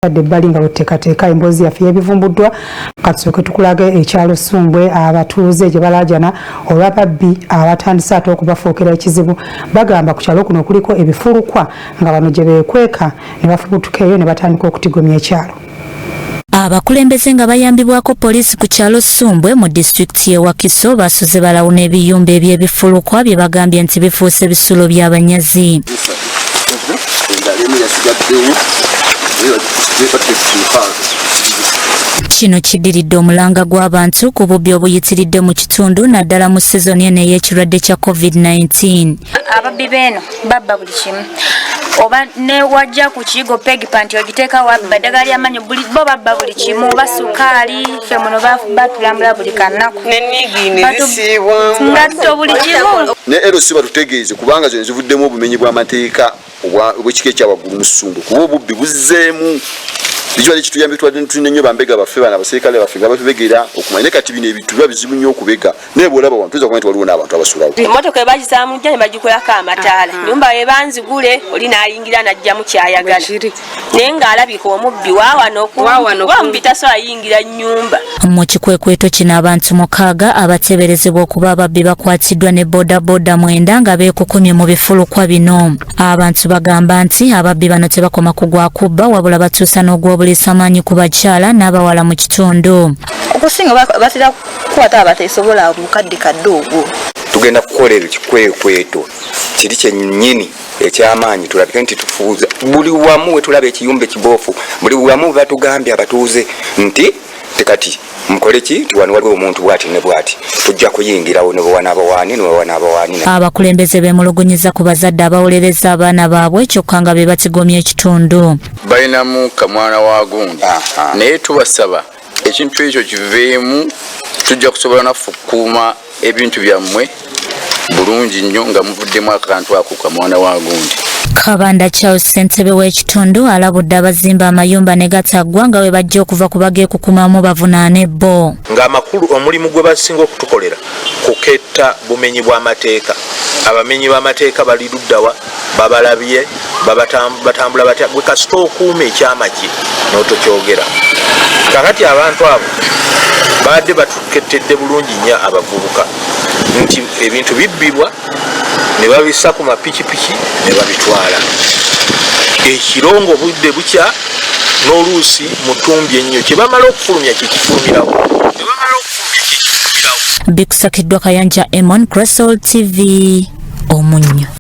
Tadde ebbali nga bwetuteekateeka emboozi yaffe y'ebivumbuddwa, katusooke tukulage ekyalo Ssumbwe abatuuze gye balaajana olw'ababbi abatandise ate okubafuukira ekizibu. Bagamba ku kyalo kuno kuliko ebifulukwa nga bano gye beekweka ne bafubutuka eyo ne batandika okutigomya ekyalo. Abakulembeze nga bayambibwako poliisi ku kyalo Ssumbwe mu disitulikiti y'e Wakiso basuze balawuna ebiyumba eby'ebifulukwa bye bagambye nti bifuuse bisulo by'abanyazi. Kino kiddiridde omulanga gw'abantu ku bubbi obuyitiridde mu kitundu naddala mu sizoni eno ey'ekirwadde kya COVID-19. Ababbi beeno babba buli kimu, oba newajja ku kiyigo pegipa nti ogiteeka wabba eddagala lyamanyo, bo babba buli kimu, oba sukaali. Ffe muno batulambula buli kanaku, ngatto, buli kimu. Ne LC batutegeeze, kubanga zino zivuddemu obumenyi bw'amateeka obw'ekika ekyawaggulu mu Ssumbwe, kuba obubbi buzzeemu. Ekibadde kituyambye, tubadde tulina nnyo bambega baffe bano, abaserikale baffe nga batubegera okumanya, naye kati bino ebintu biba bizibu nnyo okubega. Naye bwolaba wano tuyinza kumanya nti waliwo n'abantu abasulawo. Emmotoka ebagisamujja ne bagikolako amataala, nyumba webanzigule, oli n'ayingira n'ajjamu kyayagala, naye ng'alabika omubbi waawano omubbi tasobola yingira nnyumba. Mu kikwekweto kino abantu 6 abateeberezebwa okuba ababbi bakwatiddwa ne boodabooda 9 nga beekukumye mu bifulukwa bino. Abantu bagamba nti ababbi bano tebakoma ku gwa kubba, wabula batuusa n'ogw'obuliisamaanyi ku bakyala n'abawala mu kitundu. Okusinga batera kukwata abateesobola mu kadde kadde ogwo. Tugenda kukola ekikwekweto kiri kyennyini ekyamaanyi, tulabike nti tufuuza buli wamu wetulaba ekiyumba ekiboofu, buli wamu batugambye abatuuze nti tekati mukole ki, nti wano waliwo omuntu bwati ne bwati, tujja kuyingirawo ne bwewanaaba waani ne bwewanaaba waani. Abakulembeze beemulugunyiza ku bazadde abawolereza abaana baabwe kyokka nga be batigomya ekitundu. Balinamu kamwana wa gundi, naye tubasaba ekintu ekyo kiveemu. Tujja kusobola naffe okukuuma ebintu byammwe bulungi nnyo nga muvuddemu akantu ako kamwana wa gundi. Kabanda Charles, ssentebe w'ekitundu, alabudde abazimba amayumba ne gataggwa nga bwe bajja okuva ku bageekukumamu bavunaane bo. Ng'amakulu omulimu gwe basinga okutukolera kuketta bumenyi bw'amateeka. Abamenyi b'amateeka bali luddawa, babalabye, batambula batya? Gwe kasita okuuma ekyama kye n'otokyogera. Kakati abantu abo babadde batukettedde bulungi nnyo abavubuka nti ebintu bibbibwa ne babissa ku mapikipiki ne babitwala ekiro ng'obudde bukya, n'oluusi mutumbi ennyo. Kye bamala okufulumya kyekifulumirawo, kye bamala okufulumya kyekifulumirawo. Bikusakiddwa Kayanja Emon, Crystal TV, Omunnyo.